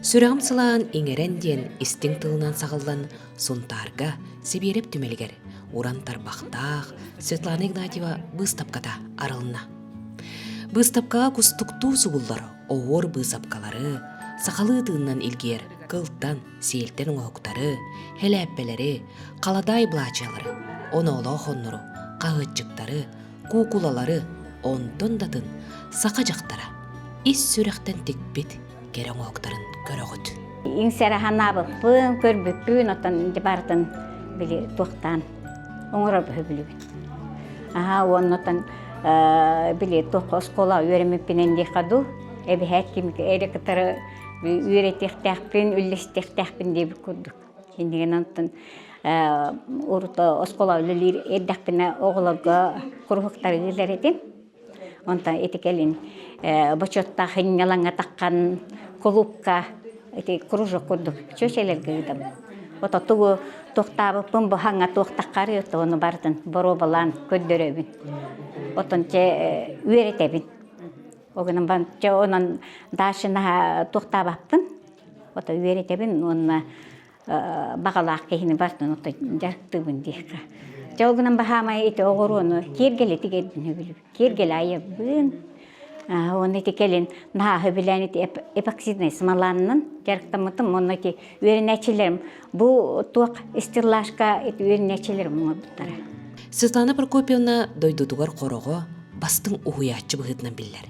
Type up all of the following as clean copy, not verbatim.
Сүрэҕим сылаан иҥэрэн диэн истиҥ тылынан саҕыллан Сунтаарга Сибиэрэп түмэлигэр уран тарбахтаах Светлана Игнатьева быыстапката арылынна. Быыстапкаҕа кустуктуу субуллар оһуор быысапкалары, сахалыы тыынынан илгийэр кылтан, сиэлтэн оҥоһуктары, һэлээппэлэри, халадаай былаачыйалары, оноолоох хоннору, хаһыаччыктары, куукулалары, онтон да атын саха дьахтара ис сүрэхтэн тикпит кэрэ оҥоһуктарын көрөҕүт. Иҥсэрэ санаабыппын, көрбүппүн, оттон барытын били туохтаан оҥорор бөһүбүлүбүт. Аха уоннатан били туох оскуола үөрэммиппинэн диэххэ дуу, эбэһээт ким эрэ кытары үөрэтиэхтээхпин, үллэстиэхтээхпин диэбит курдук. Иннигин онтон урут оскуола үлэлиир эрдэхпинэ оҕолорго куруһуктары ыытар этим. Онтон ити кэлин бочуоттаах инньалаҥҥа таххан кулуупка ити кружок курдук чүөчэлэргэ ыытабын. Ото тугу туохтаабыппын бу хаҥа туохтаххарый ону барытын боруобалаан көрдөрөбүн. Отон чэ үөрэтэбин. Ол гынан чэ онон дальше наһаа туохтаабаппын. Ото үөрэтэбин уонна баҕалаах киһини барытын ото дьарыктыыбын диэххэ. Дьэ ол гынан баһаамай ити оҕуруону киэргэли тигэрбин сөбүлүүбүн. Киэргэли айабын. Уонна ити кэлин наһаа сөбүлээн ити эпоксиднай смоланнан дьарыктаммытым. Уонна ити үөрэнээччилэрим бу туох стеллажка ити үөрэнээччилэрим оҥорбуттара. Светлана Прокопьевна дойдутугар хороҕо бастыҥ уһуйааччы быһыытынан биллэр.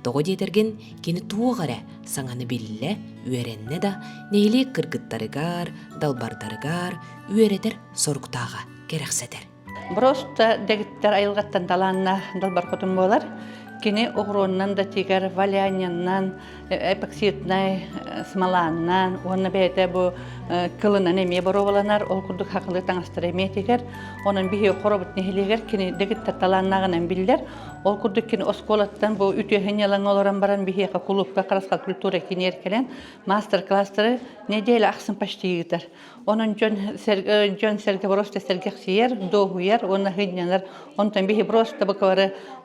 Тоҕо диэтэргин, кини туох эрэ саҥаны биллэ, үөрэннэ да, нэһилиэк кыргыттарыгар, далбардарыгар үөрэтэр соруктааҕа кэрэхсэтэр. Просто дэгиттэр айылҕаттан талааннаах далбар хотун буолар. Кини оҕуруоннан да тигэр, валяннан, эпоксиднай смоланнан уонна бэйэтэ бу кылынан эмиэ боруобаланар, ол курдук хахылыы таҥастары эмиэ тигэр. Онон биһиги хоробут нэһилиэгэр кини дэгиттэр талааннааҕынан биллэр. Ол курдук кини оскуолаттан бу үтүөһүн ньалаҥа олорон баран биһиэхэ кулуупка Харысхал культура киинигэр кэлэн мастер-класстары неделя ахсын почти ыытар. Онон дьон дьон сэргэ просто сэргэхсийэр, дуоһуйар уонна сынньанар. Онтон биһи просто бу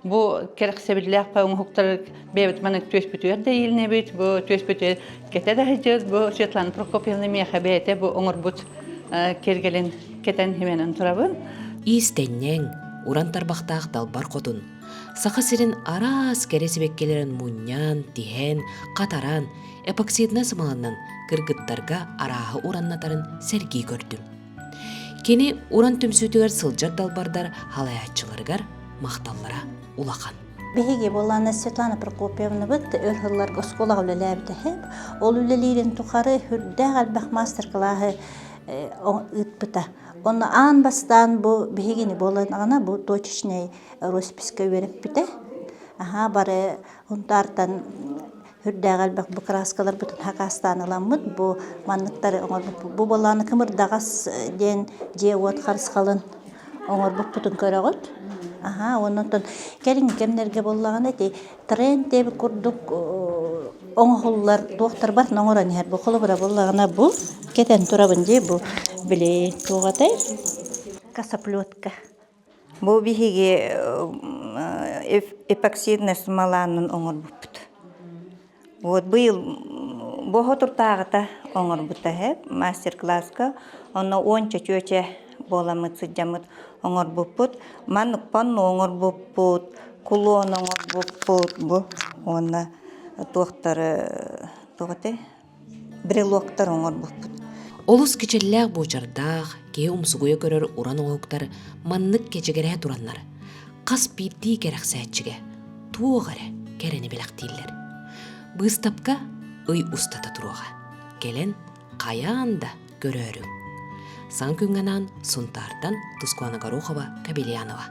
бу кэрэхсэбиллээх оҥоһуктары бэйэбит маны түөспүтүгэр да иилинэбит, бу түөспүтүгэр кэтэ да сылдьабыт. Бу Светлана Прокопьевна миэхэ бэйэтэ бу оҥорбут киэргэлин кэтэн химэнэн турабын. Иистэнньэҥ, уран тарбахтаах далбар хотун, Саха сирин араас кэрэ сибэккилэрин мунньан, тиһэн, хатаран, эпоксиднай сымаланан кыргыттарга арааһы ураннатарын сэргии көрдүм. Кини уран түмсүүтүгэр сылдьар далбардар халайааччыларыгар махталлара улахан. Биһиги буоллаана Светлана Прокопьевнабыт өр сылларга оскуолаҕа үлэлээбитэ Ол үлэлиирин тухары үрдээх элбэх мастер-кылааһы ыыппыта. Онно аан бастаан бу биһигини буоллаҕына бу точечнай росписка үөрэппитэ. Аһаа бары Һунтаартан үрдээх элбэх бу кырааскаларбытын хакаастаан ыламмыт бу манныктары оҥорбуппут. Бу буоллаҕына кымырдаҕас диэн дьиэ-уот харысхалын оҥорбуппутун көрөҕүт. Аһаа уонна оттон кэлиҥҥи кэмнэргэ буоллаҕына ити тренд диэбит курдук оҥоһуллар туохтар барытын оҥорон иһэр. Бу холобура буоллаҕына бу кэтэн турабын дии бу били туох этэй косоплетка. Бу биһиги эпоксиднай смоланан оҥорбуппут. Вот быйыл бу туртааҕыта оҥорбута мастер-класска. Онно уонча чүөчэ буоламмыт сылдьаммыт оҥорбуппут. Маннык панно оҥорбуппут, кулон оҥорбуппут бу уонна туохтары туох этэй брелоктар оҥорбуппут. Олус кичэллээх буочардаах, киһи умсугуйа көрөр уран оҥоһуктар маннык кэчигирэһэ тураннар, хас биирдии кэрэхсээччигэ туох эрэ кэрэни бэлэхтииллэр. Быыстапка ый устата туруоҕа. Кэлэн хайаан да көрөөрүҥ. Саҥа күҥҥэ анаан Сунтаартан Тускуана Горохова, Кабельянова.